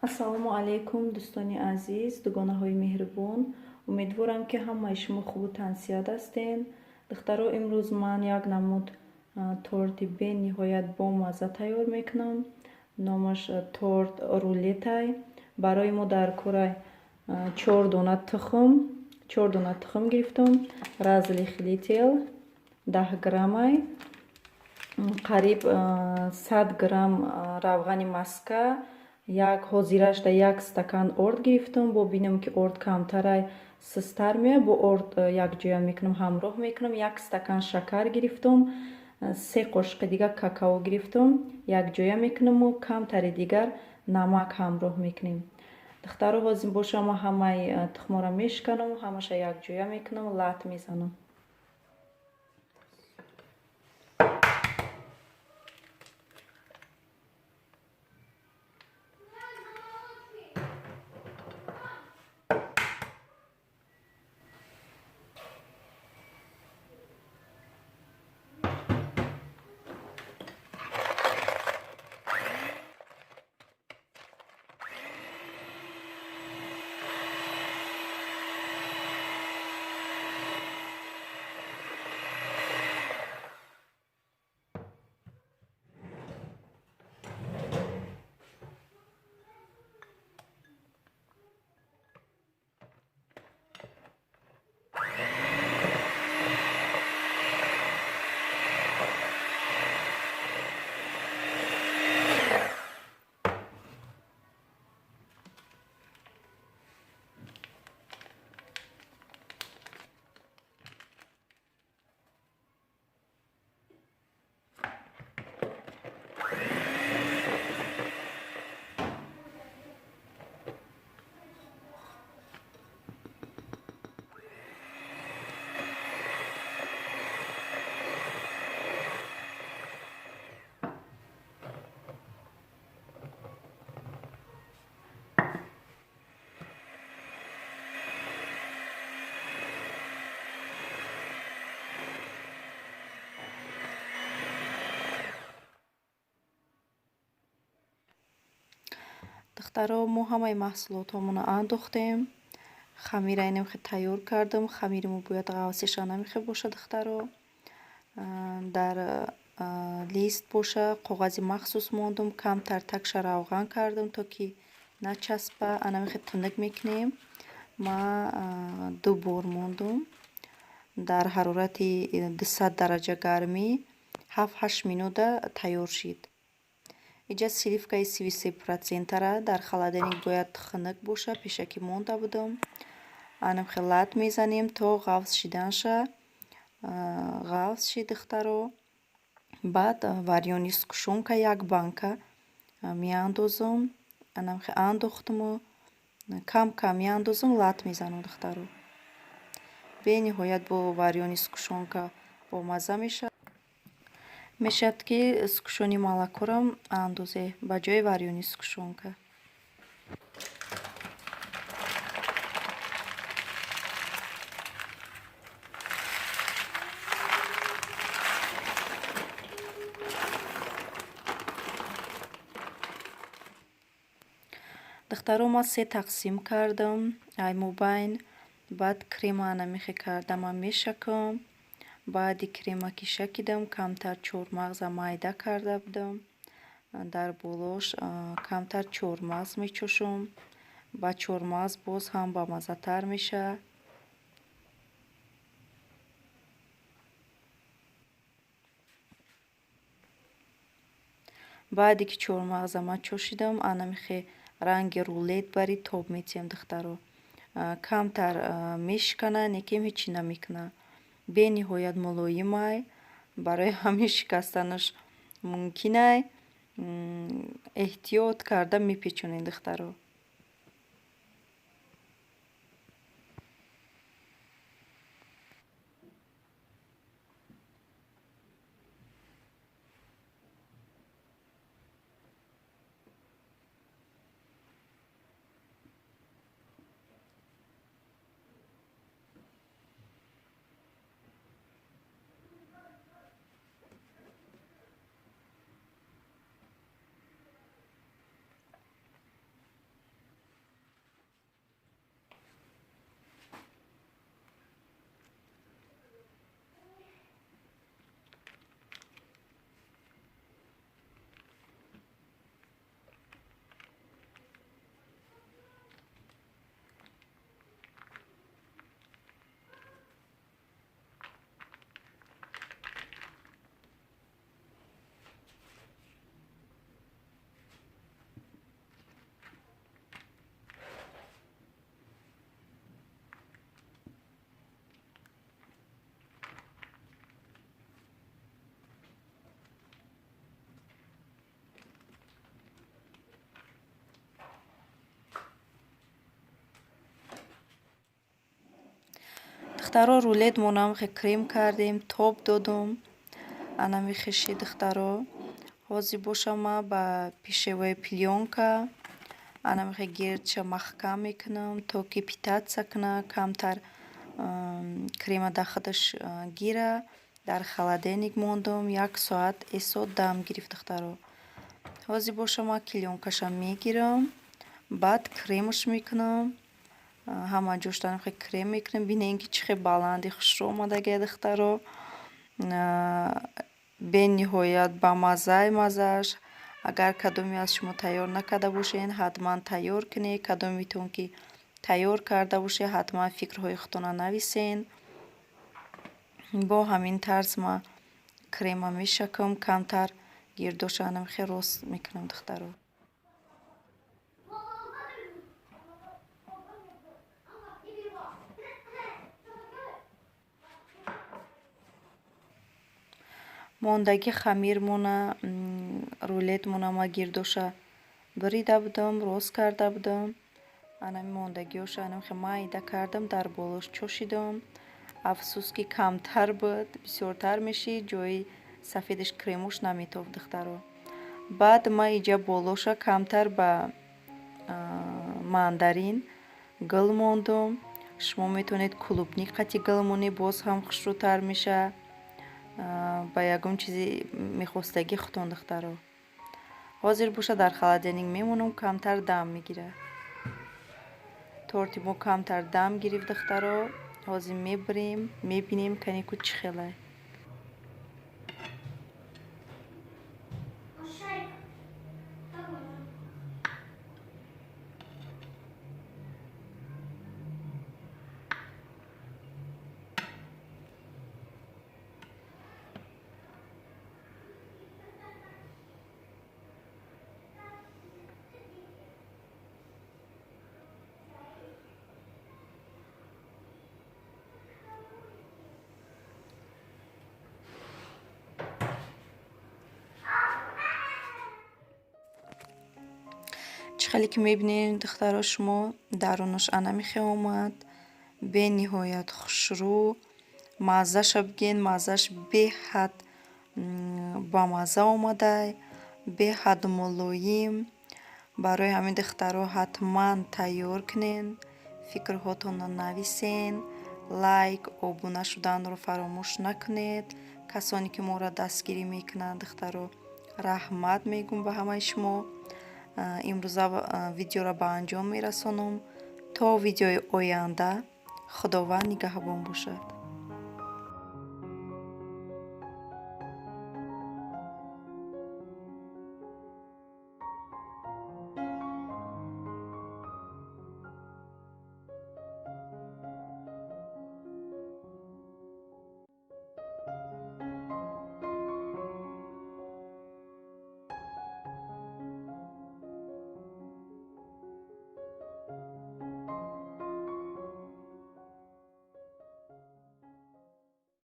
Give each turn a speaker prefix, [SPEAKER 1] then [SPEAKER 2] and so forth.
[SPEAKER 1] Ассалому алайкум, дӯстони азиз, дугонаҳои меҳрубон. Умедворам, ки ҳамаи шумо хубу тансиҳат ҳастен. Духтаро, имрӯз ман як намуд торти бениҳоят бомазза тайёр мекунам. Номаш торт рулетай. Барои мо дар корай 4 дона тухм, 4 дона тухм гирифтам, разрыхлитель 10 граммай, қариб 100 грамм равғани маска, як ҳозирашда як стакан орд гирифтам. Бо бинам, ки орд камтарай, сустар меояд, бо орд якҷоя мекунам, ҳамроҳ мекунам. Як стакан шакар гирифтам, 3 қошиқи дигар какао гирифтам, якҷоя мекунаму камтари дигар намак ҳамроҳ мекунем. Духтаро, ҳозир боша, ман ҳамаи тухморо мешиканам, ҳамаша якҷоя мекунам, лат мезанам. Духтаро, мо ҳамаи маҳсулотҳомонро андохтем. Хамира инамхе тайёр кардам. Хамири мо бояд ғафсиша намехе боша, духтаро. Дар лист боша, коғази махсус мондум, камтар такша равған кардам, то ки начаспа. Анамехе тунук мекунем. Ма 2 бор мондум. Дар ҳарорати 200 дараҷа гармӣ 7-8 минута тайёр шид. Иҷа сливкаи 33%-ра дар холодильник бояд хунук боша, пешакӣ монда будам. Анамхе лат мезанем то ғафз шиданша. Ғафз шид, духтаро. Баъд варёни сгущёнка як банка меандозам. Анамхе андохтаму кам-кам меандозам, лат мезанам, духтаро. Бениҳоят бо варёни сгущёнка бомазза мешавад. Мешавад, ки сгущёни молокорам андозе ба ҷои варёни сгущёнка. Духтаро, ман 3 тақсим кардам ай мобайн. Баъд крема анамехе кардама мешакам. Баъди крема ки шакидам, камтар чормағза майда карда будам. Дар болош камтар чормағз мечошам. Ба чормағз боз ҳам бамаззатар мешавад. Баъде ки чормағза ман чошидам, анамехе ранги рулет бари тоб метиҳам, духтаро. Камтар мешикана, некем ҳечи намекуна. Бениҳоят мулоимай, барои ҳамин шикастанаш мумкинай. Эҳтиёт карда мепечонед, духтаро. Духтаро, рулетмонам хе крем кардем, тоб додум. Анами хеши, духтаро. Ҳозир боша ма ба пищевая плёнка анамихе гирдша маҳкам мекунам, то ки питаться куна, камтар крема дар худаш гира. Дар холодильник мондум, як соат эсо дам гирифт, духтаро. Ҳозир боша ма клеёнкаша мегирам, баъд кремаш мекунам. Ҳама ҷошта анамихе крем мекунам. Бинем, ки чӣ хел баланди хушрӯ омадагия, духтаро. Бениҳоят бамаззаи маззааш. Агар кадоме аз шумо тайёр накарда бошед, ҳатман тайёр кунед. Кадометон ки тайёр карда бошед, ҳатман фикрҳои худтонро нависен. Бо ҳамин тарз ма крема мешакам, камтар гирдоша анамихе рост мекунам, духтаро. Мондагӣ хамирмона, рулетмона ма гирдоша бирида будам, рост карда будам. Анами мондагиҳоша анамихе майда кардам, дар болош чошидам. Афсӯс, ки камтар буд, бисёртар мешид, ҷои сафедаш кремош наметофт, духтаро. Баъд ма иҷа болоша камтар ба мандарин гул мондум. Шумо метавонед клубника қати гул монед, боз ҳам хушрӯтар мешавад. Ба ягон чизи мехостагӣ худтон, духтаро. Ҳозир боша дар холодильник мемонам, камтар дам мегирад. Торти мо камтар дам гирифт, духтаро. Ҳозир мебирем, мебинем, канеку чӣ хелай. Чӣ хеле ки мебинед, духтаро, шумо дарунаш анамихе омад, бениҳоят хушрӯ. Маззаша бигӯен, маззаш беҳад бамазза омадай, беҳад мулоим. Барои ҳамин, духтаро, ҳатман тайёр кунед, фикрҳотонро нависен, лайк, обуна шуданро фаромӯш накунед. Касоне ки моро дастгирӣ мекунанд, духтаро, раҳмат мегӯм ба ҳамаи шумо. Имрӯза видеоро ба анҷом мерасонам. То видеои оянда Худованд нигаҳбон бошад.